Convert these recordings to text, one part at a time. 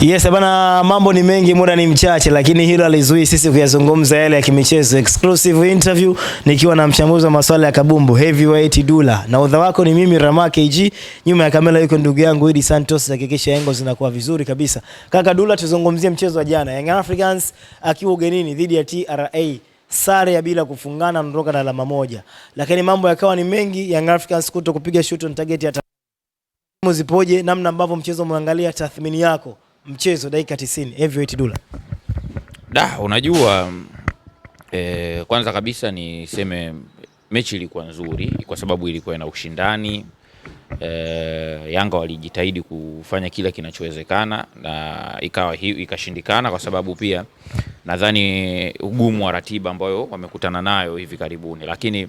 Yes bana, mambo ni mengi, muda ni mchache, lakini hilo halizuii sisi kuyazungumza yale ya kimichezo. Exclusive interview nikiwa na mchambuzi wa masuala ya kabumbu Heavyweight Dula, na udha wako ni mimi Rama KG. Nyuma ya kamera yuko ndugu yangu Idi Santos, hakikisha engo zinakuwa vizuri kabisa. Kaka Dula, tuzungumzie mchezo wa jana, Young Africans akiwa ugenini dhidi ya TRA, sare ya bila kufungana, anaondoka na alama moja, lakini mambo yakawa ni mengi, Young Africans kuto kupiga shoot on target ya zipoje, namna ambavyo mchezo umeangalia, tathmini yako mchezo dakika 90, Heavyweight Dula? Da, unajua kwanza kabisa niseme mechi ilikuwa nzuri kwa sababu ilikuwa ina ushindani. Yanga walijitahidi kufanya kila kinachowezekana na ikawa ikashindikana, kwa sababu pia nadhani ugumu wa ratiba ambayo wamekutana nayo hivi karibuni, lakini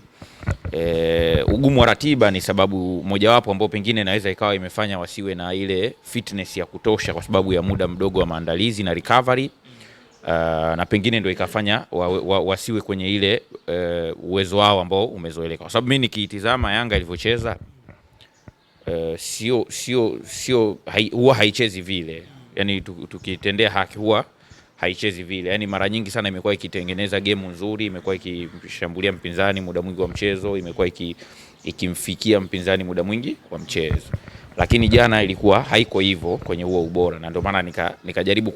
ugumu wa ratiba ni sababu mojawapo ambayo pengine inaweza ikawa imefanya wasiwe na ile fitness ya kutosha kwa sababu ya muda mdogo wa maandalizi na recovery. Na pengine ndio ikafanya wasiwe kwenye ile uwezo wao ambao umezoeleka, kwa sababu mimi nikiitizama Yanga ilivyocheza sio huwa haichezi vile, yani tukitendea haki huwa haichezi vile, yani mara nyingi sana imekuwa ikitengeneza game nzuri, imekuwa ikishambulia mpinzani muda mwingi wa mchezo, imekuwa ikimfikia mpinzani muda mwingi wa mchezo, lakini jana ilikuwa haiko hivyo kwenye huo ubora, na ndio maana nikajaribu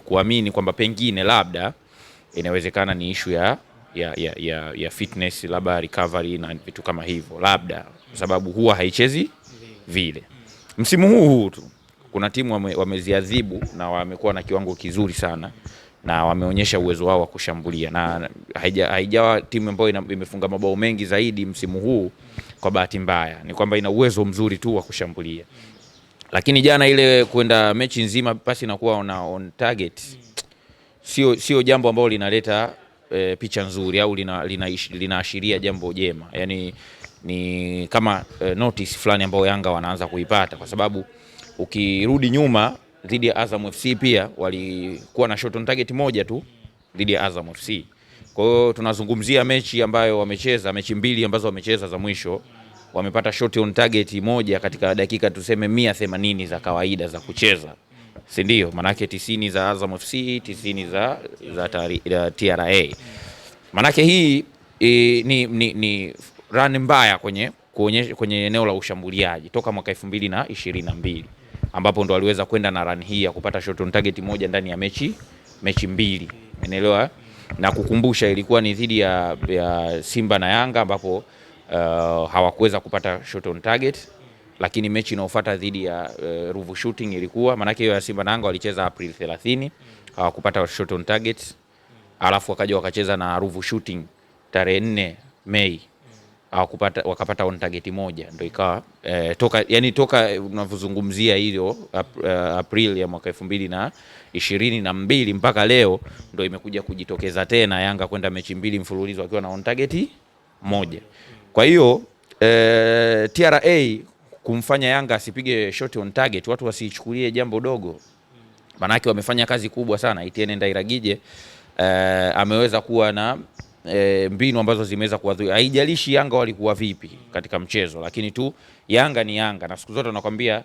kuamini kwamba pengine labda inawezekana ni ishu ya fitness, labda recovery na vitu kama hivyo, labda kwa sababu huwa haichezi vile. Msimu huu tu kuna timu wameziadhibu na wamekuwa na kiwango kizuri sana na wameonyesha uwezo wao wa kushambulia, na haijawa timu ambayo imefunga mabao mengi zaidi msimu huu. Kwa bahati mbaya ni kwamba ina uwezo mzuri tu wa kushambulia, lakini jana ile kwenda mechi nzima pasi na kuwa on target sio jambo ambalo linaleta picha nzuri au linaashiria jambo jema, yani ni kama notice fulani ambayo Yanga wanaanza kuipata, kwa sababu ukirudi nyuma dhidi ya Azam FC pia walikuwa na shot on target moja tu dhidi ya Azam FC. Kwa hiyo tunazungumzia mechi ambayo wamecheza, mechi mbili ambazo wamecheza za mwisho, wamepata shot on target moja katika dakika tuseme 180 za kawaida za kucheza, si ndio? Manake 90 za Azam FC, 90 za TRA. Manake hii ni run mbaya kwenye eneo la ushambuliaji toka mwaka 2022 ambapo ndo waliweza kwenda na run hii ya kupata shot on target moja ndani ya mechi mbili, umeelewa? Na kukumbusha ilikuwa ni dhidi ya Simba na Yanga ambapo hawakuweza kupata shot on target, lakini mechi inayofuata dhidi ya Ruvu Shooting ilikuwa, maanake hiyo ya Simba na Yanga walicheza April 30, hawakupata shot on target, alafu wakaja wakacheza na Ruvu Shooting tarehe 4 Mei hawakupata, wakapata on target moja, ndio ikawa toka, yani toka unavyozungumzia hiyo April ya mwaka 2022 mpaka leo ndio imekuja kujitokeza tena Yanga kwenda mechi mbili mfululizo akiwa na on target moja. Kwa hiyo TRA kumfanya Yanga asipige shot on target, watu wasiichukulie jambo dogo, manake wamefanya kazi kubwa sana. Etienne Ndairagije ameweza kuwa na mbinu ambazo zimeweza kuwadhuru. Haijalishi Yanga walikuwa vipi katika mchezo, lakini tu Yanga ni Yanga, na siku zote nakwambia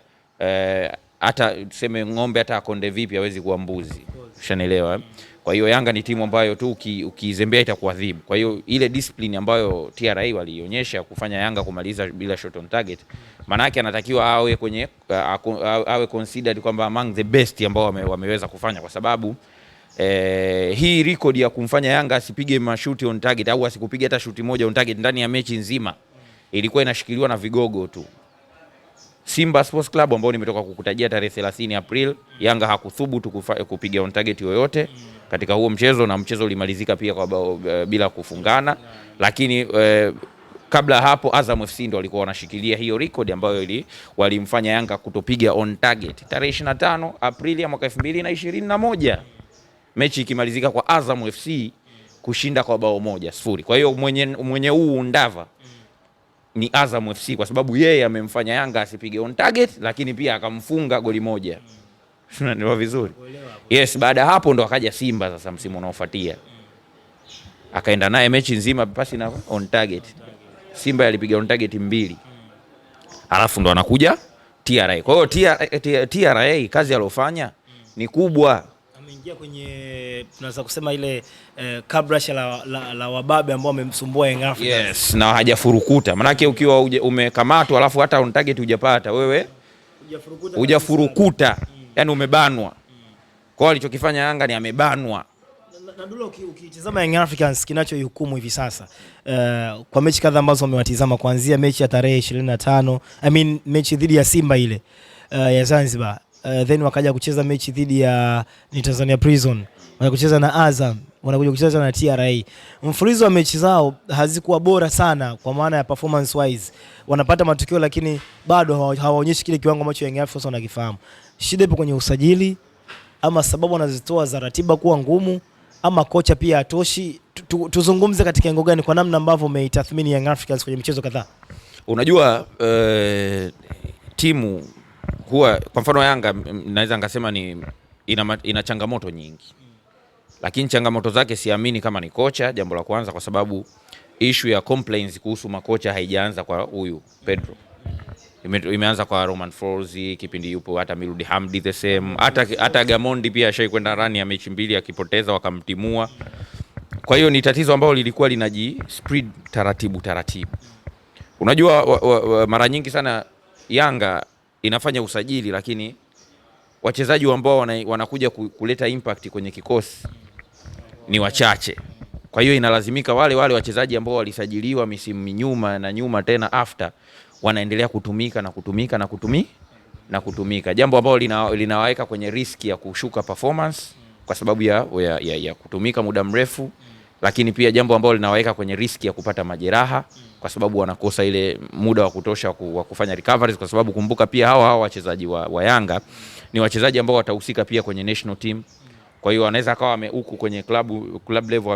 hata tuseme ng'ombe hata akonde vipi hawezi kuwa mbuzi, ushanielewa? Kwa hiyo Yanga ni timu ambayo tu ukiizembea itakuadhibu. Kwa hiyo ile discipline ambayo TRA walionyesha kufanya Yanga kumaliza bila shot on target, maana yake anatakiwa awe kwenye awe considered kwamba among the best ambao wameweza kufanya, kwa sababu hii record ya kumfanya Yanga asipige mashuti on target au asikupiga hata shuti moja on target ndani ya mechi nzima ilikuwa inashikiliwa na vigogo tu. Simba Sports Club ambao nimetoka kukutajia tarehe 30 April, Yanga hakuthubutu kupiga on target yoyote katika huo mchezo, na mchezo ulimalizika pia kwa bao, bila kufungana, lakini kabla hapo Azam FC ndo walikuwa wanashikilia hiyo record ambayo walimfanya Yanga kutopiga on target tarehe 25 Aprili ya mwaka 2021, mechi ikimalizika kwa Azam FC kushinda kwa bao 1-0. Kwa hiyo mwenye huu undava ni Azam FC kwa sababu yeye amemfanya Yanga asipige on target, lakini pia akamfunga goli moja. Unanielewa vizuri? Yes, baada ya hapo ndo akaja Simba sasa msimu unaofuatia. Akaenda naye mechi nzima pasi na on target. Simba alipiga on target 2. Alafu ndo anakuja TRA. Kwa hiyo TRA kazi aliyofanya ni kubwa. Ameingia kwenye tunaweza kusema ile kabrasha la wababe ambao wamemsumbua Young Africans. Yes, na hajafurukuta. Maanake ukiwa umekamatwa alafu hata on target hujapata wewe hujafurukuta, yani umebanwa. Kwa hiyo alichokifanya Yanga ni amebanwa. Na Dula, ukitizama Young Africans kinachoihukumu hivi sasa kwa mechi kadhaa ambazo wamewatizama kuanzia mechi ya tarehe 25, I mean mechi dhidi ya Simba ile ya Zanzibar, then wakaja kucheza mechi dhidi ya ni Tanzania Prison, wanakuja kucheza na Azam, wanakuja kucheza na TRA. Mfululizo wa mechi zao hazikuwa bora sana kwa maana ya performance wise, wanapata matokeo lakini bado hawaonyeshi kile kiwango ambacho Young Africans wanakifahamu. Shida ipo kwenye usajili ama sababu wanazitoa za ratiba kuwa ngumu ama kocha pia hatoshi. Tuzungumze katika engo gani kwa namna ambavyo umeitathmini Young Africans kwenye michezo kadhaa? Unajua timu huwa kwa mfano Yanga naweza ngasema ni ina changamoto nyingi, lakini changamoto zake siamini kama ni kocha, jambo la kwanza, kwa sababu issue ya complaints kuhusu makocha haijaanza kwa huyu Pedro. Imeanza kwa Roman Folz kipindi yupo, hata Miloud Hamdi the same, hata Gamondi pia ashai kwenda run ya mechi mbili akipoteza wakamtimua. Kwa hiyo ni tatizo ambalo lilikuwa linaji spread taratibu taratibu. Unajua mara nyingi sana Yanga inafanya usajili lakini wachezaji ambao wanakuja kuleta impact kwenye kikosi ni wachache. Kwa hiyo inalazimika wale wale wachezaji ambao walisajiliwa misimu nyuma na nyuma tena after wanaendelea kutumika na kutumika na na kutumika, jambo ambalo linawaweka kwenye riski ya kushuka performance kwa sababu ya kutumika muda mrefu, lakini pia jambo ambalo linawaweka kwenye riski ya kupata majeraha kwa sababu wanakosa ile muda wa kutosha wa kufanya recoveries, kwa sababu kumbuka pia hawa wachezaji wa Yanga ni wachezaji ambao watahusika pia kwenye national team. Kwa hiyo anaweza akawa huku kwenye club level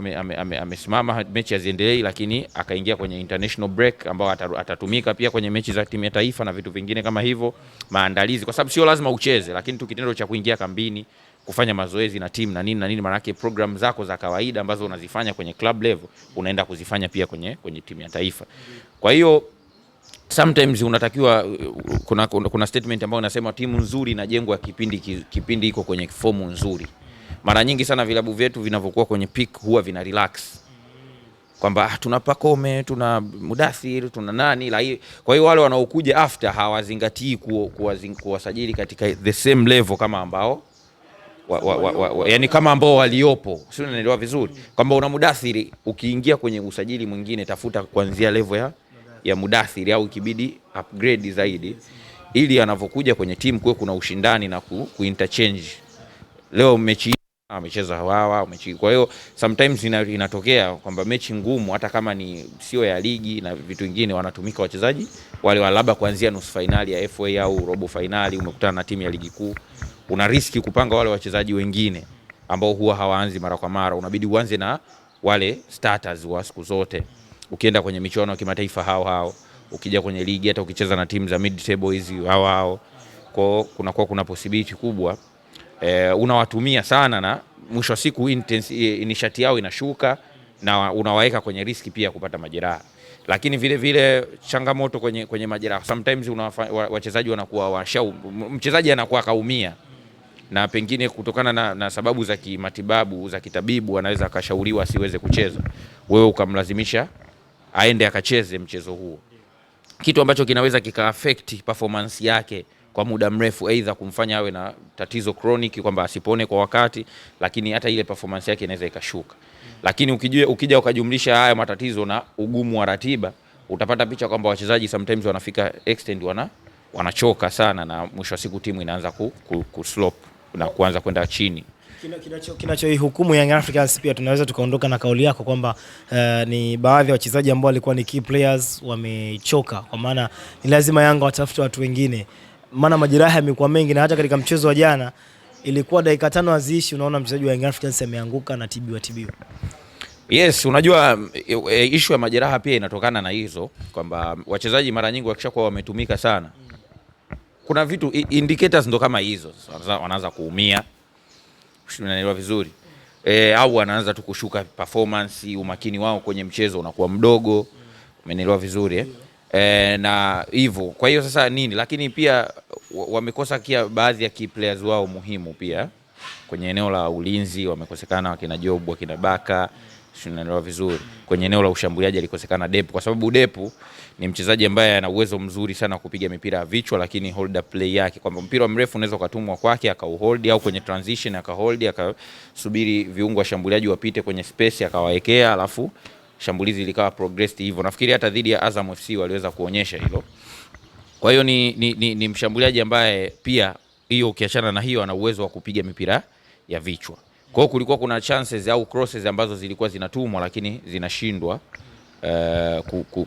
amesimama mechi haziendelei, lakini akaingia kwenye international break ambao atatumika pia kwenye mechi za timu ya taifa na vitu vingine kama hivyo, maandalizi, kwa sababu sio lazima ucheze, lakini tu kitendo cha kuingia kambini kufanya mazoezi na timu na nini na nini, maana yake program zako za kawaida ambazo unazifanya kwenye club level unaenda kuzifanya pia kwenye timu ya taifa. Kwa hiyo sometimes unatakiwa kuna statement ambayo inasema timu nzuri inajengwa kipindi iko kwenye fomu nzuri. Mara nyingi sana vilabu vyetu vinavyokuwa kwenye peak huwa vina relax kwamba tuna Pacome, tuna Mudathir, tuna nani la. Kwa hiyo wale wanaokuja after hawazingatii kuwasajili katika the same level kama ambao yani kama ambao waliopo, sio? Unaelewa vizuri kwamba una Mudathir, ukiingia kwenye usajili mwingine tafuta kuanzia level ya Mudathir au ikibidi upgrade zaidi, ili anavyokuja kwenye timu kuwe kuna ushindani na ku interchange. Leo mechi amecheza hawa mechi. Kwa hiyo sometimes inatokea kwamba mechi ngumu hata kama ni sio ya ligi na vitu vingine, wanatumika wachezaji wale wa labda kuanzia nusu fainali ya FA au robo fainali, umekutana na timu ya ligi kuu, una riski kupanga wale wachezaji wengine ambao huwa hawaanzi mara kwa mara, unabidi uanze na wale starters wa siku zote. Ukienda kwenye michuano ya kimataifa hao hao, ukija kwenye ligi hata ukicheza na timu za mid table hizi hao hao, kwa kunakuwa kuna possibility kubwa unawatumia sana na mwisho wa siku nishati yao inashuka na unawaweka kwenye riski pia kupata majeraha. Lakini vile vile changamoto kwenye majeraha, sometimes wachezaji wanakuwa mchezaji anakuwa kaumia na pengine kutokana na sababu za kimatibabu za kitabibu anaweza akashauriwa asiweze kucheza, wewe ukamlazimisha aende akacheze mchezo huo, kitu ambacho kinaweza kika affect performance yake kwa muda mrefu, aidha kumfanya awe na tatizo chronic kwamba asipone kwa wakati, lakini hata ile performance yake inaweza ikashuka. Lakini ukija ukajumlisha haya matatizo na ugumu wa ratiba, utapata picha kwamba wachezaji sometimes wanafika extend wanachoka sana, na mwisho wa siku timu inaanza ku slope na kuanza kwenda chini. Kinachoihukumu Young Africans pia tunaweza tukaondoka na kauli yako kwamba ni baadhi ya wachezaji ambao walikuwa ni key players wamechoka, kwa maana ni lazima Yanga watafute watu wengine, maana majeraha yamekuwa mengi, na hata katika mchezo wa jana ilikuwa dakika 5 haziishi, unaona mchezaji wa Young Africans ameanguka na tibiwa. Yes, unajua issue ya majeraha pia inatokana na hizo kwamba wachezaji mara nyingi wakishakuwa wametumika sana, kuna vitu indicators ndo kama hizo, wanaanza kuumia, unaelewa vizuri au wanaanza tu kushuka performance, umakini wao kwenye mchezo unakuwa mdogo, umeelewa vizuri na hivyo. Kwa hiyo sasa nini, lakini pia wamekosa kia baadhi ya key players wao muhimu pia. Kwenye eneo la ulinzi wamekosekana wakina Job, wakina Baka, tunaelewa vizuri. Kwenye eneo la ushambuliaji alikosekana Depu, kwa sababu Depu ni mchezaji ambaye ana uwezo mzuri sana kupiga mipira ya vichwa, lakini hold up play yake kwamba mpira mrefu unaweza ukatumwa kwake akauhold, au kwenye transition akahold, akasubiri viungo washambuliaji wapite kwenye space akawaekea, alafu shambulizi likawa progressed hivyo. Nafikiri hata dhidi ya Azam FC waliweza kuonyesha hilo. Kwa hiyo ni mshambuliaji ambaye pia hiyo, ukiachana na hiyo, ana uwezo wa kupiga mipira ya vichwa. Kwa hiyo kulikuwa kuna chances au crosses ambazo zilikuwa zinatumwa lakini zinashindwa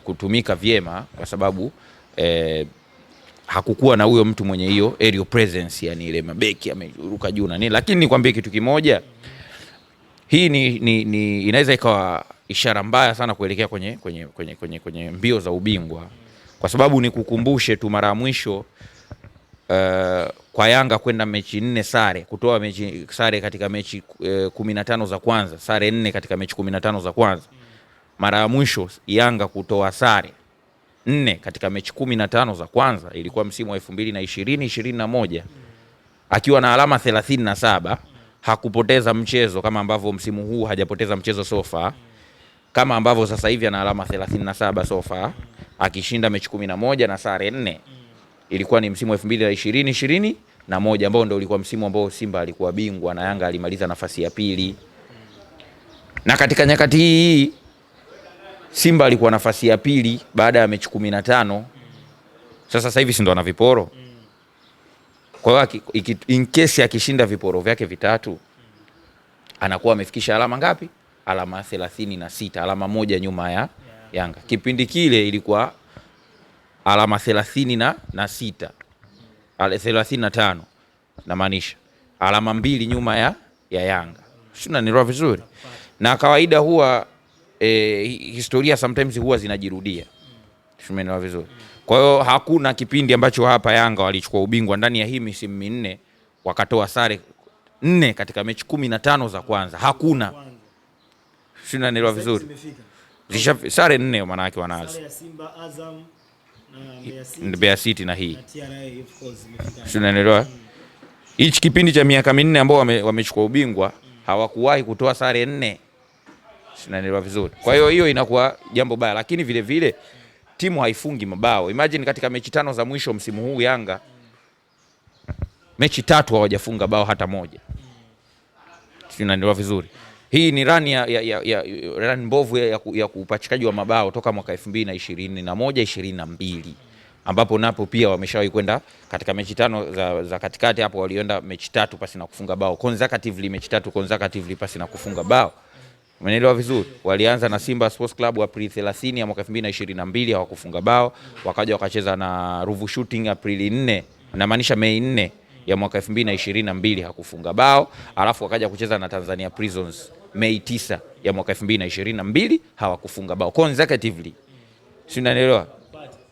kutumika vyema kwa sababu hakukuwa na huyo mtu mwenye hiyo aerial presence, yani ile mabeki ameruka juu na nini. Lakini nikwambie kitu kimoja, hii ni inaweza ikawa ishara mbaya sana kuelekea kwenye mbio za ubingwa, kwa sababu nikukumbushe tu mara ya mwisho kwa Yanga kwenda mechi 4 sare, kutoa mechi sare katika mechi 15 za kwanza, sare 4 katika mechi 15 za kwanza. Mara ya mwisho Yanga kutoa sare 4 katika mechi 15 za kwanza ilikuwa msimu wa 2020-2021 akiwa na alama 37, hakupoteza mchezo kama ambavyo msimu huu hajapoteza mchezo so far, kama ambavyo sasa hivi ana alama 37 so far akishinda mechi 11 na sare 4. Ilikuwa ni msimu wa 2020-2021 ambao ndio ulikuwa msimu ambao Simba alikuwa bingwa na Yanga alimaliza nafasi ya pili. Na katika nyakati hii Simba alikuwa nafasi ya pili baada ya mechi 15. Sasa hivi si ndo ana viporo. Kwa hiyo in case akishinda viporo vyake vitatu anakuwa amefikisha alama ngapi? Alama 36, alama moja nyuma ya Yanga. Kipindi kile ilikuwa alama 36, 35, namaanisha alama 2 nyuma ya Yanga. Sio, unanielewa vizuri? Na kawaida huwa historia sometimes huwa zinajirudia. Sio, unanielewa vizuri? Kwa hiyo hakuna kipindi ambacho hapa Yanga walichukua ubingwa ndani ya hii misimu 4 wakatoa sare 4 katika mechi 15 za kwanza. Hakuna. Sio, unanielewa vizuri? Sare 4 maana yake wanazo. Sare ya Simba, Azam na Mbeya City na hii. Na TRA of course imefika. Sio, unanielewa? Hichi kipindi cha miaka 4 ambao wamechukua ubingwa hawakuwahi kutoa sare 4. Sio, unanielewa vizuri? Kwa hiyo hiyo inakuwa jambo baya, lakini vile vile timu haifungi mabao. Imagine katika mechi 5 za mwisho msimu huu Yanga mechi 3 hawajafunga bao hata moja. Sio, unanielewa vizuri? Hii ni run ya run mbovu ya upachikaji wa mabao toka mwaka 2021-22, ambapo napo pia wameshawahi kwenda katika mechi 5 za katikati hapo walienda mechi 3 pasi na kufunga bao consecutively, mechi 3 consecutively pasi na kufunga bao. Umeelewa vizuri? Walianza na Simba Sports Club Aprili 30 ya mwaka 2022 hawakufunga bao, wakaja wakacheza na Ruvu Shooting Aprili 4, namaanisha Mei 4 ya mwaka 2022 hakufunga bao, alafu wakaja kucheza na Tanzania Prisons Mei 9 ya mwaka 2022 hawakufunga bao consecutively. Si unanielewa?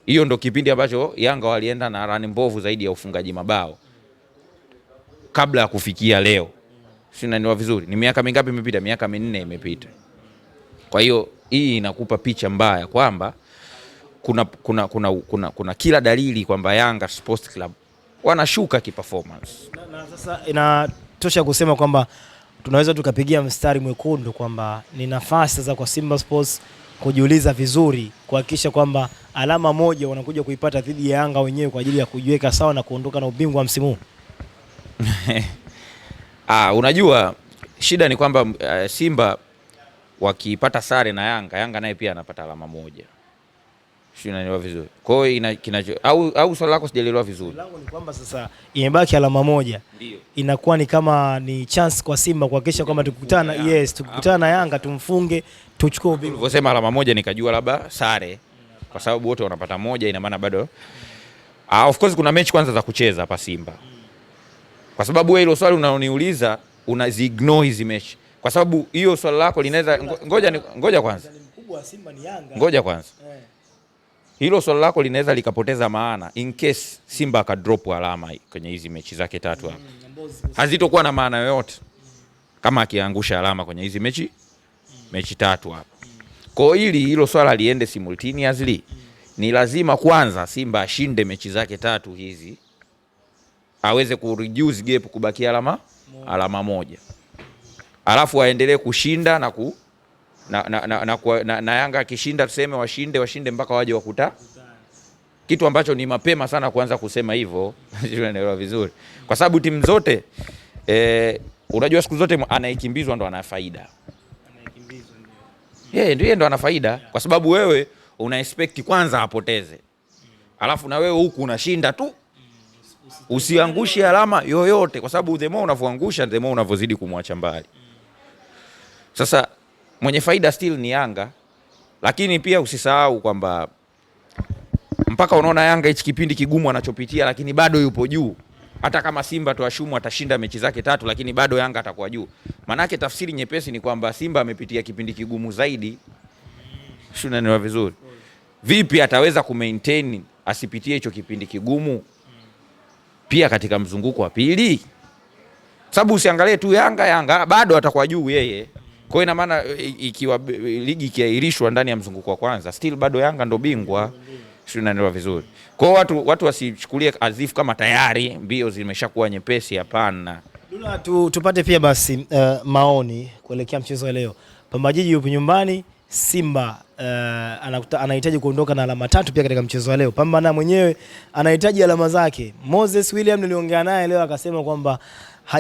Hiyo ndo kipindi ambacho Yanga walienda na run mbovu zaidi ya ufungaji mabao kabla ya kufikia leo. Si unanielewa vizuri? Ni miaka mingapi imepita? Miaka 4 imepita. Kwa hiyo hii inakupa picha mbaya kwamba kuna kila dalili kwamba Yanga Sports Club wanashuka kiperformance. Na sasa inatosha kusema kwamba tunaweza tukapigia mstari mwekundu kwamba ni nafasi sasa kwa Simba Sports kujiuliza vizuri, kuhakikisha kwamba alama moja wanakuja kuipata dhidi ya Yanga wenyewe kwa ajili ya kujiweka sawa na kuondoka na ubingwa wa msimu huu. Unajua shida ni kwamba Simba wakipata sare na Yanga, Yanga naye pia anapata alama moja. Sio, unanielewa vizuri? Kwa hiyo au swali lako sijaelewa vizuri. Langu ni kwamba sasa imebaki alama moja. Ndio. Inakuwa ni kama ni chance kwa Simba kuhakikisha kwamba tukikutana, yes, tukikutana na Yanga tumfunge, tuchukue ubingwa. Ulivyosema alama moja nikajua labda sare kwa sababu wote wanapata moja, ina maana bado. Of course kuna mechi kwanza za kucheza hapa Simba. Kwa sababu wewe hilo swali unaloniuliza unaziignore hizi mechi. Kwa sababu hiyo swali lako linaweza ngoja kwanza. Ngoja kwanza. Hilo swali lako linaweza likapoteza maana in case Simba akadrop alama kwenye hizi mechi zake 3 hapa. Hazitokuwa na maana yoyote kama akiangusha alama kwenye hizi mechi 3 hapa. Kwa hiyo ili hilo swala liende simultaneously ni lazima kwanza Simba ashinde mechi zake 3 hizi aweze ku reduce gap kubakia alama Alama 1. Alafu waendelee kushinda na ku na, na, na, na, na, na Yanga akishinda tuseme washinde mpaka waje wakuta. Kitu ambacho ni mapema sana kuanza kusema hivyo. Unaelewa vizuri. Kwa sababu timu zote unajua siku zote anayekimbizwa ndo ana faida. Anayekimbizwa ndio. Yeye ndiye ndo ana faida kwa sababu wewe una expect kwanza apoteze. Alafu na wewe huku unashinda tu. Usiangushe alama yoyote kwa sababu the more unavyoangusha the more unavyozidi kumwacha mbali. Sasa mwenye faida still ni Yanga, lakini pia usisahau kwamba mpaka unaona Yanga hichi kipindi kigumu anachopitia, lakini bado yupo juu. Hata kama Simba tuashumu atashinda mechi zake 3, lakini bado Yanga atakuwa juu. Manake tafsiri nyepesi ni kwamba Simba amepitia kipindi kigumu zaidi. Sio, unanielewa vizuri? Vipi ataweza kumaintain asipitie hicho kipindi kigumu pia katika mzunguko wa pili? Sababu usiangalie tu Yanga bado atakuwa juu yeye. Kwa hiyo ina maana ikiwa ligi ikiahirishwa ndani ya mzunguko wa kwanza, still bado Yanga ndo bingwa. Sio, unanielewa vizuri? Kwa hiyo watu wasichukulie azifu kama tayari mbio zimeshakuwa nyepesi, hapana. Dulla, tupate pia basi maoni kuelekea mchezo wa leo. Pamba Jiji yupo nyumbani, Simba anahitaji kuondoka na alama 3 pia katika mchezo wa leo. Pamba na mwenyewe anahitaji alama zake. Moses William niliongea naye leo akasema kwamba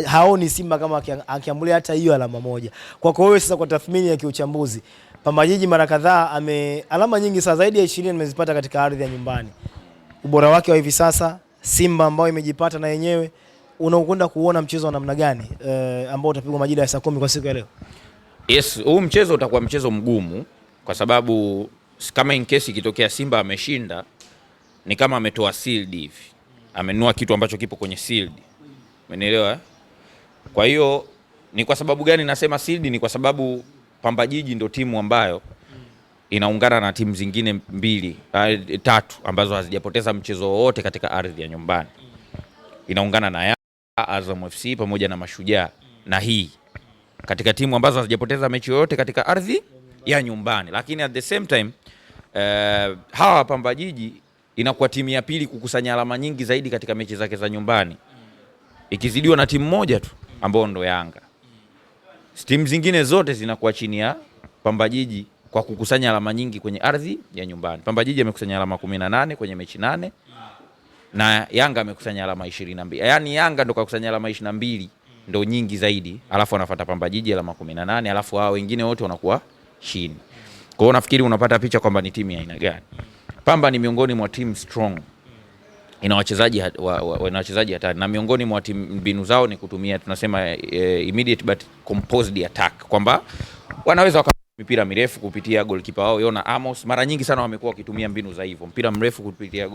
haoni Simba kama akiambulia hata hiyo alama 1. Kwako wewe sasa, kwa tathmini ya kiuchambuzi, Pamba Jiji mara kadhaa alama nyingi sana zaidi ya 20 amezipata katika ardhi ya nyumbani. Ubora wake wa hivi sasa, Simba ambao imejipata na yenyewe, unaokwenda kuona mchezo wa namna gani ambao utapigwa majira ya saa 10 kwa siku ya leo? Yes, huu mchezo utakuwa mchezo mgumu kwa sababu kama in case ikitokea Simba ameshinda ni kama ametoa sealed hivi. Amenunua kitu ambacho kipo kwenye sealed. Umenielewa? Kwa hiyo ni kwa sababu gani nasema sealed? Ni kwa sababu Pamba Jiji ndio timu ambayo inaungana na timu zingine 3 ambazo hazijapoteza mchezo wowote katika ardhi ya nyumbani. Inaungana na Yanga, Azam FC pamoja na Mashujaa na hii katika timu ambazo hazijapoteza mechi yoyote katika ardhi ya nyumbani. Lakini at the same time hawa Pamba Jiji inakuwa timu ya pili kukusanya alama nyingi zaidi katika mechi zake za nyumbani, ikizidiwa na timu moja tu ambayo ndo Yanga. Timu zingine zote zinakuwa chini ya Pamba Jiji kwa kukusanya alama nyingi kwenye ardhi ya nyumbani. Pamba Jiji amekusanya alama 18 kwenye mechi 8 na Yanga amekusanya alama 22. Yaani Yanga ndo kakusanya alama 22 ndo nyingi zaidi, alafu anafuata Pamba Jiji alama 18, alafu hao wengine wote wanakuwa chini. Kwa hiyo nafikiri unapata picha kwamba ni timu ya aina gani. Pamba ni miongoni mwa team strong. Ina wachezaji ina wachezaji hatari, na miongoni mwa timu mbinu zao ni kutumia tunasema immediate but composed attack, kwamba wanaweza waka mipira mirefu kupitia goalkeeper wao Yona Amos. Mara nyingi sana wamekuwa wakitumia mbinu za hivyo, mpira mrefu kupitia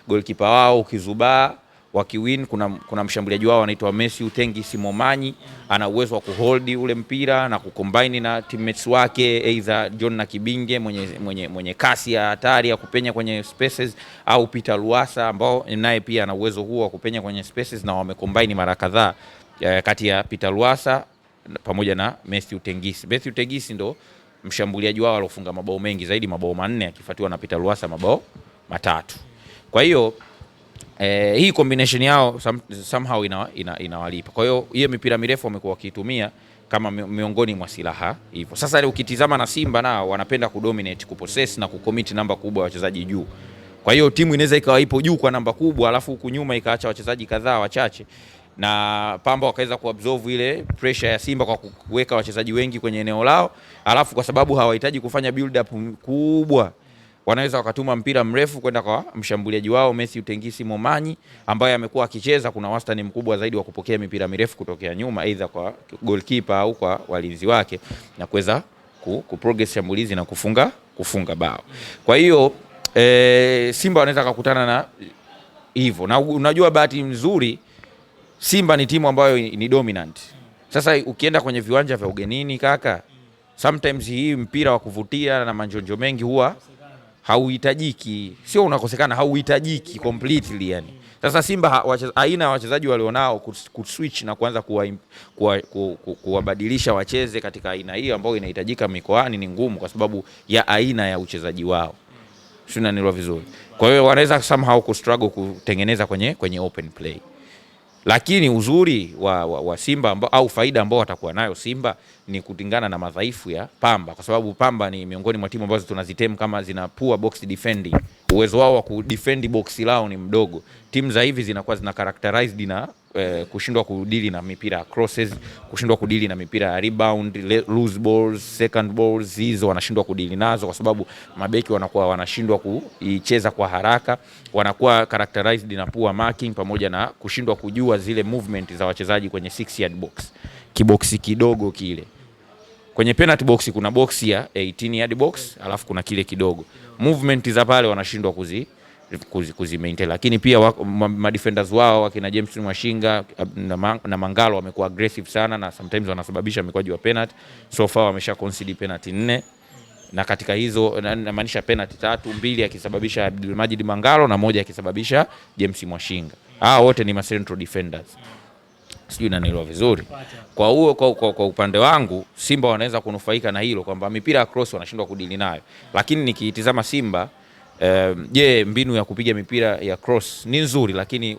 goalkeeper wao, ukizubaa wakiwin. Kuna mshambuliaji wao anaitwa Messi Utengi Simomanyi, ana uwezo wa kuhold ule mpira na kucombine na teammates wake, either John na Kibinge mwenye kasi ya hatari ya kupenya kwenye spaces, au Peter Luasa ambao naye pia ana uwezo huo wa kupenya kwenye spaces, na wamecombine mara kadhaa kati ya Peter Luasa pamoja na Messi Utengisi. Messi Utengisi ndo mshambuliaji wao alofunga mabao mengi zaidi, mabao 4, akifuatiwa na Peter Luasa mabao 3. Kwa hiyo hii combination yao somehow inawalipa. Kwa hiyo hiyo mipira mirefu wamekuwa wakiitumia kama miongoni mwa silaha hivyo. Sasa ukitizama na Simba nao wanapenda kudominate, kupossess na kucommit namba kubwa ya wachezaji juu. Kwa hiyo timu inaweza ikawa ipo juu kwa namba kubwa, alafu huku nyuma ikaacha wachezaji kadhaa wachache, na Pamba wakaweza kuabsorb ile pressure ya Simba kwa kuweka wachezaji wengi kwenye eneo lao, alafu kwa sababu hawahitaji kufanya build up kubwa, wanaweza wakatuma mpira mrefu kwenda kwa mshambuliaji wao Messi Utengisi Momanyi ambaye amekuwa akicheza, kuna wastani mkubwa zaidi wa kupokea mipira mirefu kutokea nyuma, aidha kwa goalkeeper au kwa walinzi wake, na kuweza ku progress shambulizi na kufunga bao. Kwa hiyo Simba wanaweza kukutana na hivyo, na unajua bahati nzuri Simba ni timu ambayo ni dominant. Sasa ukienda kwenye viwanja vya ugenini kaka, sometimes hii mpira wa kuvutia na manjonjo mengi huwa hauhitajiki, sio unakosekana, hauhitajiki completely yani. Sasa Simba aina ya wachezaji walionao kuswitch na kuanza kuwabadilisha wacheze katika aina hiyo ambayo inahitajika mikoani ni ngumu, kwa sababu ya aina ya uchezaji wao. Sio, unanielewa vizuri? Kwa hiyo wanaweza somehow kustruggle kutengeneza kwenye open play. Lakini uzuri wa Simba au faida ambao watakuwa nayo Simba ni kulingana na madhaifu ya Pamba, kwa sababu Pamba ni miongoni mwa timu ambazo tunazitem kama zina poor box defending. Uwezo wao wa kudefend box lao ni mdogo. Timu za hivi zinakuwa zina characterized na kushindwa kudili na mipira ya crosses, kushindwa kudili na mipira ya rebound, loose balls, second balls, hizo wanashindwa kudili nazo kwa sababu mabeki wanakuwa wanashindwa kuicheza kwa haraka, wanakuwa characterized na poor marking pamoja na kushindwa kujua zile movement za wachezaji kwenye 6 yard box, kiboksi kidogo kile. Kwenye penalty box kuna box ya 18 yard box, alafu kuna kile kidogo. Movement za pale wanashindwa kuzi maintain, lakini pia ma defenders wao wakina James Mwashinga na Mangalo wamekuwa aggressive sana na sometimes wanasababisha mikwaju ya penalty. So far wamesha concede penalty 4, na katika hizo namaanisha penalty 3, 2 akisababisha Abdulmajid Mangalo na moja akisababisha James Mwashinga. Hao wote ni ma central defenders. Sijui unanielewa vizuri. Kwa huo kwa upande wangu Simba wanaweza kunufaika na hilo kwamba mipira ya cross wanashindwa kudili nayo. Lakini nikiitizama Simba, je, mbinu ya kupiga mipira ya cross ni nzuri, lakini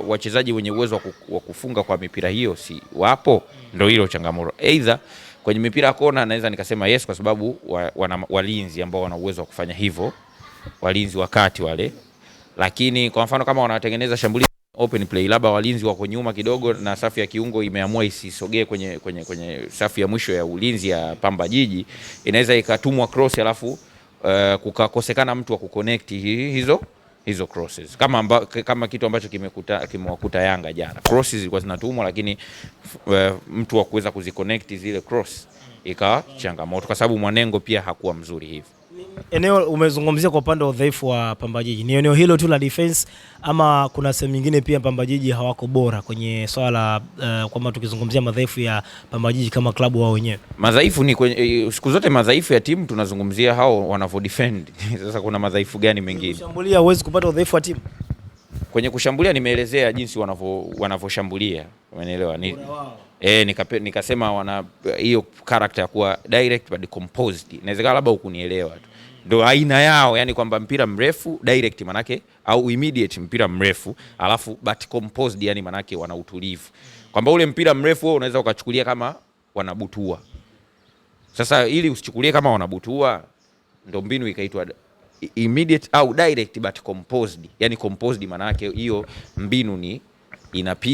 wachezaji wenye uwezo wa kufunga kwa mipira hiyo si wapo? Ndio hilo changamoto. Either kwenye mipira ya kona naweza nikasema yes, kwa sababu wana walinzi ambao wana uwezo wa kufanya hivyo, walinzi wa kati wale. Lakini kwa mfano kama wanatengeneza shambulio open play, labda walinzi wako nyuma kidogo na safu ya kiungo imeamua isisogee kwenye safu ya mwisho ya ulinzi ya Pamba Jiji, inaweza ikatumwa cross alafu kukakosekana mtu wa kuconnect hizo crosses, kama kitu ambacho kimewakuta Yanga jana. Crosses zilikuwa zinatumwa, lakini mtu wa kuweza kuziconnect zile cross ikawa changamoto, kwa sababu Mwanengo pia hakuwa mzuri hivi. Eneo umezungumzia kwa upande wa udhaifu wa Pamba Jiji, ni eneo hilo tu la defense ama kuna sehemu nyingine pia Pamba Jiji hawako bora kwenye swala la kwamba tukizungumzia madhaifu ya Pamba Jiji kama klabu wao wenyewe? Madhaifu ni kwenye, siku zote madhaifu ya timu tunazungumzia hao wanavyo defend. Sasa kuna madhaifu gani mengine? Kushambulia huwezi kupata udhaifu wa timu. Kwenye kushambulia nimeelezea jinsi wanavyoshambulia, umeelewa? Nikasema wana hiyo character ya kuwa direct but composed. Inawezekana labda hukunielewa tu. Ndio aina yao, yani kwamba mpira mrefu direct manake au immediate mpira mrefu alafu but composed, yani manake wana utulivu. Kwamba ule mpira mrefu wewe unaweza ukachukulia kama wanabutua. Sasa ili usichukulie kama wanabutua, ndio mbinu ikaitwa immediate au direct but composed. Yani composed manake hiyo mbinu ni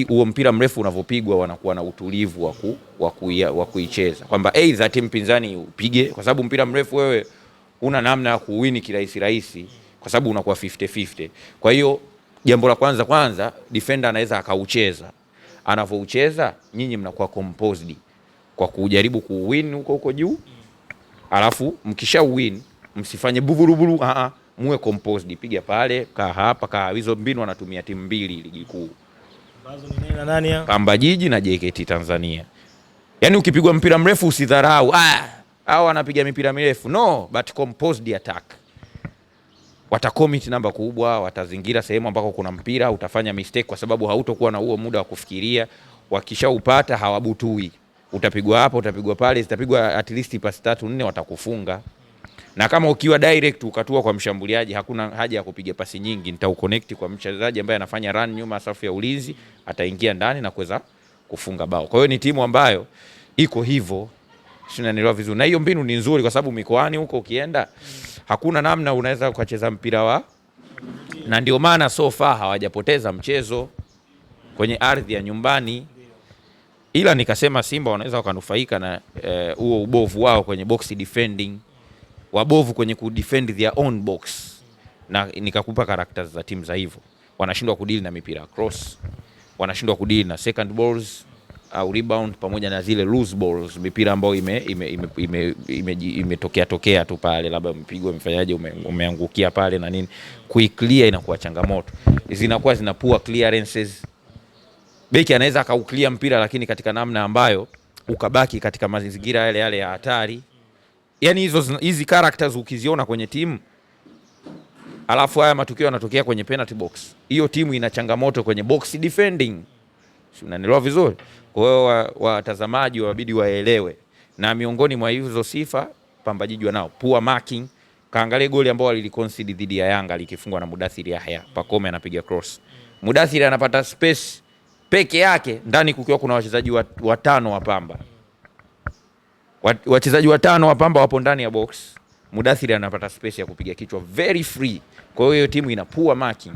huo mpira mrefu unavyopigwa wanakuwa na utulivu wa kuicheza. Kwamba either timu pinzani upige, kwa sababu mpira mrefu wewe una namna ya kuwini kirahisi rahisi, kwa sababu unakuwa 50-50. Kwa hiyo jambo la kwanza defender anaweza akaucheza. Anavoucheza nyinyi mnakuwa composed kwa kujaribu kuwin huko huko juu. Alafu mkisha win msifanye bubulubulu, muwe composed, piga pale, kaa hapa, kaa. Hizo mbinu wanatumia timu mbili ligi kuu. Ambazo ni nani na nani ya? Pamba Jiji na JKT Tanzania. Yaani ukipigwa mpira mrefu usidharau. Hao wanapiga mipira mirefu. No, but composed attack. Watacommit namba kubwa, watazingira sehemu ambako kuna mpira, utafanya mistake kwa sababu hautokuwa na huo muda wa kufikiria. Wakishaupata hawabutui. Utapigwa hapa, utapigwa pale, zitapigwa at least pasi 3-4 watakufunga. Na kama ukiwa direct ukatua kwa mshambuliaji, hakuna haja ya kupiga pasi nyingi, nitauconnect kwa mchezaji ambaye anafanya run nyuma safu ya ulinzi, ataingia ndani na kuweza kufunga bao. Kwa hiyo ni timu ambayo iko hivyo, si unanielewa vizuri. Na hiyo mbinu ni nzuri kwa sababu mikoani huko ukienda hakuna namna unaweza ukacheza mpira wa, na ndio maana so far hawajapoteza mchezo kwenye ardhi ya nyumbani. Ila nikasema Simba wanaweza wakanufaika na huo ubovu wao kwenye box defending, wabovu kwenye kudefend their own box, na nikakupa characters za timu za hivyo, wanashindwa kudili na mipira cross, wanashindwa kudili na second balls au rebound, pamoja na zile loose balls, mipira ambayo imetokea tokea tu pale, labda mpigwa umefanyaje, umeangukia pale na nini, kuiclear inakuwa changamoto, zinakuwa zina poor clearances. Beki anaweza akauclear mpira lakini katika namna ambayo ukabaki katika mazingira yale yale ya hatari. Yaani hizi characters ukiziona kwenye timu, alafu haya matukio yanatokea kwenye penalty box, hiyo timu ina changamoto kwenye box defending. Si unanielewa vizuri? Kwa hiyo watazamaji wabidi waelewe, na miongoni mwa hizo sifa Pamba Jiji wanao poor marking. Kaangalie goli ambao waliliconcede dhidi ya Yanga likifungwa na Mudathir Yahya, Pacome anapiga cross, Mudathir anapata space peke yake, ndani kukiwa kuna wachezaji watano wa Pamba. Wachezaji watano wa Pamba wapo ndani ya box. Mudathiri anapata space ya kupiga kichwa very free. Kwa hiyo hiyo timu ina poor marking,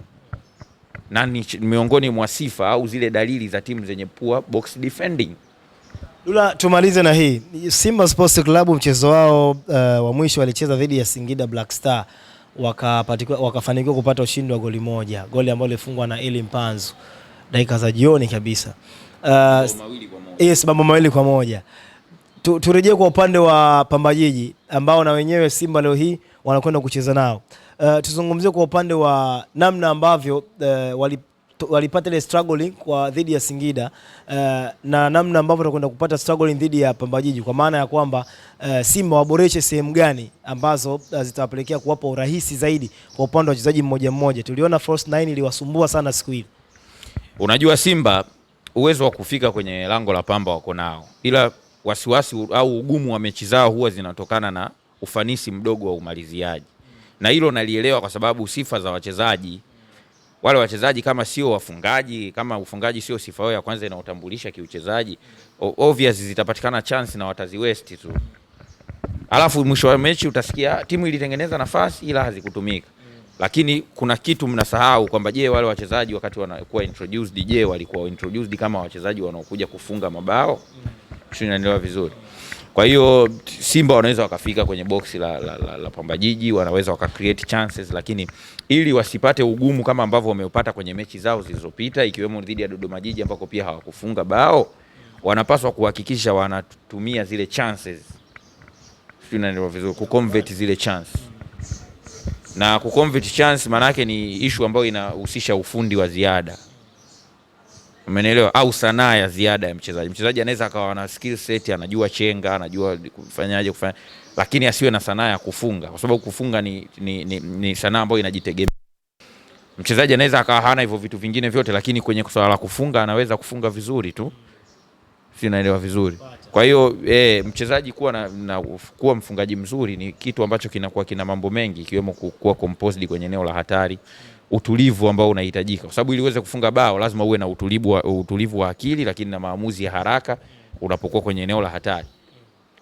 na ni miongoni mwa sifa au zile dalili za timu zenye poor box defending. Dula, tumalize na hii Simba Sports Club, mchezo wao wa mwisho walicheza dhidi ya Singida Black Star, wakafanikiwa kupata ushindi wa goli moja, goli ambalo lilifungwa na Eli Mpanzu dakika za jioni kabisa. 2-1. Yes, mabao 2-1. Turejee kwa upande wa Pamba Jiji ambao na wenyewe Simba leo hii wanakwenda kucheza nao. Tuzungumzie kwa upande wa namna ambavyo walipata ile struggling kwa dhidi ya Singida na namna ambavyo watakwenda kupata struggling dhidi ya Pamba Jiji, kwa maana ya kwamba Simba waboreshe sehemu gani ambazo zitawapelekea kuwapa urahisi zaidi kwa upande wa wachezaji mmoja mmoja. Tuliona Force 9 iliwasumbua sana siku ile. Unajua Simba uwezo wa kufika kwenye lango la Pamba wako nao, ila wasiwasi au ugumu wa mechi zao huwa zinatokana na ufanisi mdogo wa umaliziaji, na hilo nalielewa kwa sababu sifa za wachezaji wale wachezaji kama sio wafungaji, kama ufungaji sio sifa yao ya kwanza inaotambulisha kiuchezaji, obvious zitapatikana chance na wataziwaste tu. Alafu mwisho wa mechi utasikia timu ilitengeneza nafasi ila hazikutumika. Lakini kuna kitu mnasahau kwamba je, wale wachezaji wakati wanakuwa introduced, je, walikuwa introduced kama wachezaji wanaokuja kufunga mabao? Sio, unanielewa vizuri? Kwa hiyo Simba wanaweza wakafika kwenye box la Pamba Jiji, wanaweza waka create chances, lakini ili wasipate ugumu kama ambavyo wameupata kwenye mechi zao zilizopita ikiwemo dhidi ya Dodoma Jiji ambako pia hawakufunga bao, wanapaswa kuhakikisha wanatumia zile chances, sio, unanielewa vizuri, kuconvert zile chance. Na kuconvert chance maana yake ni issue ambayo inahusisha ufundi wa ziada, umenielewa, au sanaa ya ziada ya mchezaji. Mchezaji anaweza akawa na skill set, anajua chenga, anajua kufanyaje kufanya, lakini asiwe na sanaa ya kufunga, kwa sababu kufunga ni sanaa ambayo inajitegemea. Mchezaji anaweza akawa hana hivyo vitu vingine vyote, lakini kwenye swala la kufunga anaweza kufunga vizuri tu, si naelewa vizuri. Kwa hiyo mchezaji kuwa na kuwa mfungaji mzuri ni kitu ambacho kinakuwa kina mambo mengi, ikiwemo kuwa composed kwenye eneo la hatari, utulivu ambao unahitajika, kwa sababu ili uweze kufunga bao lazima uwe na utulivu wa akili, lakini na maamuzi ya haraka unapokuwa kwenye eneo la hatari.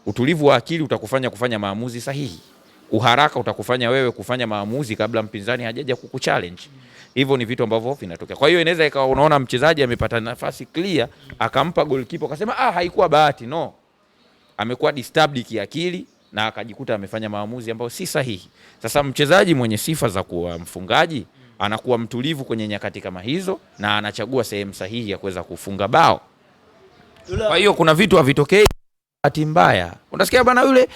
Utulivu wa akili utakufanya kufanya maamuzi sahihi. Uharaka utakufanya wewe kufanya maamuzi kabla mpinzani hajaja kukuchallenge. Hivyo ni vitu ambavyo vinatokea. Kwa hiyo inaweza ikawa unaona mchezaji amepata nafasi clear, akampa goalkeeper akasema ah, haikuwa bahati. No, amekuwa disturbed kiakili na akajikuta amefanya maamuzi ambayo si sahihi. Sasa mchezaji mwenye sifa za kuwa mfungaji anakuwa mtulivu kwenye nyakati kama hizo na anachagua sehemu sahihi ya kuweza kufunga bao. Kwa hiyo kuna vitu havitokei bahati mbaya. Unasikia bwana yule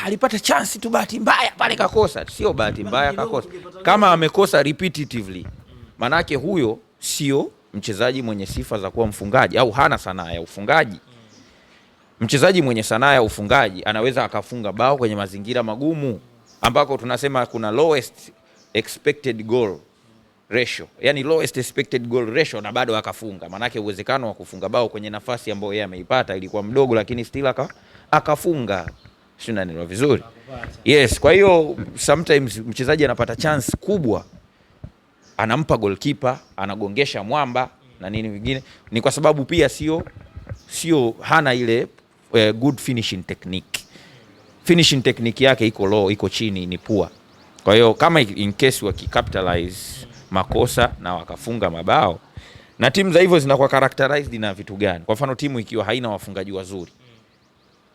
alipata chance tu, bahati mbaya pale kakosa. Sio bahati mbaya kakosa. Kama amekosa repetitively, manake huyo sio mchezaji mwenye sifa za kuwa mfungaji au hana sanaa ya ufungaji. Mchezaji mwenye sanaa ya ufungaji anaweza akafunga bao kwenye mazingira magumu ambako tunasema kuna lowest expected goal ratio, yani lowest expected goal ratio, na bado akafunga. Manake uwezekano wa kufunga bao kwenye nafasi ambayo yeye ameipata ilikuwa mdogo, lakini still akafunga. Sio, unanielewa vizuri? Yes, kwa hiyo sometimes mchezaji anapata chance kubwa, anampa goalkeeper, anagongesha mwamba na nini vingine, ni kwa sababu pia sio hana ile good finishing technique. Finishing technique yake iko low, iko chini, ni poor. Kwa hiyo kama in case wakicapitalize makosa na wakafunga mabao, na timu za hivyo zinakuwa characterized na vitu gani? Kwa mfano timu ikiwa haina wafungaji wazuri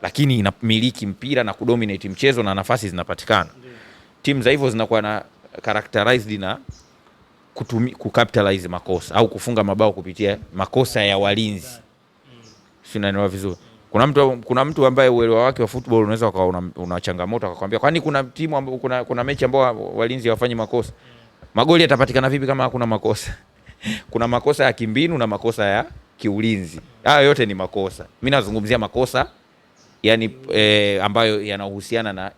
lakini inamiliki mpira na kudominate mchezo na nafasi zinapatikana, timu za hivyo zinakuwa na characterized na kucapitalize makosa au kufunga mabao kupitia makosa ya walinzi. Si unanielewa vizuri? Kuna mtu ambaye uelewa wake wa football unaweza ukawa una changamoto akakwambia kwani kuna timu ambayo kuna mechi ambayo walinzi hawafanyi makosa? Magoli yatapatikana vipi kama hakuna makosa? Kuna makosa ya kimbinu na makosa ya kiulinzi. Hayo yote ni makosa. Mimi nazungumzia makosa yani, ambayo yanahusiana na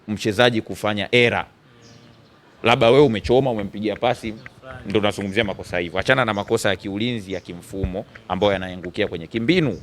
mchezaji kufanya error. Labda wewe umechoma, umempigia pasi, ndio tunazungumzia makosa hivyo. Achana na makosa ya kiulinzi ya kimfumo ambayo yanaangukia kwenye kimbinu.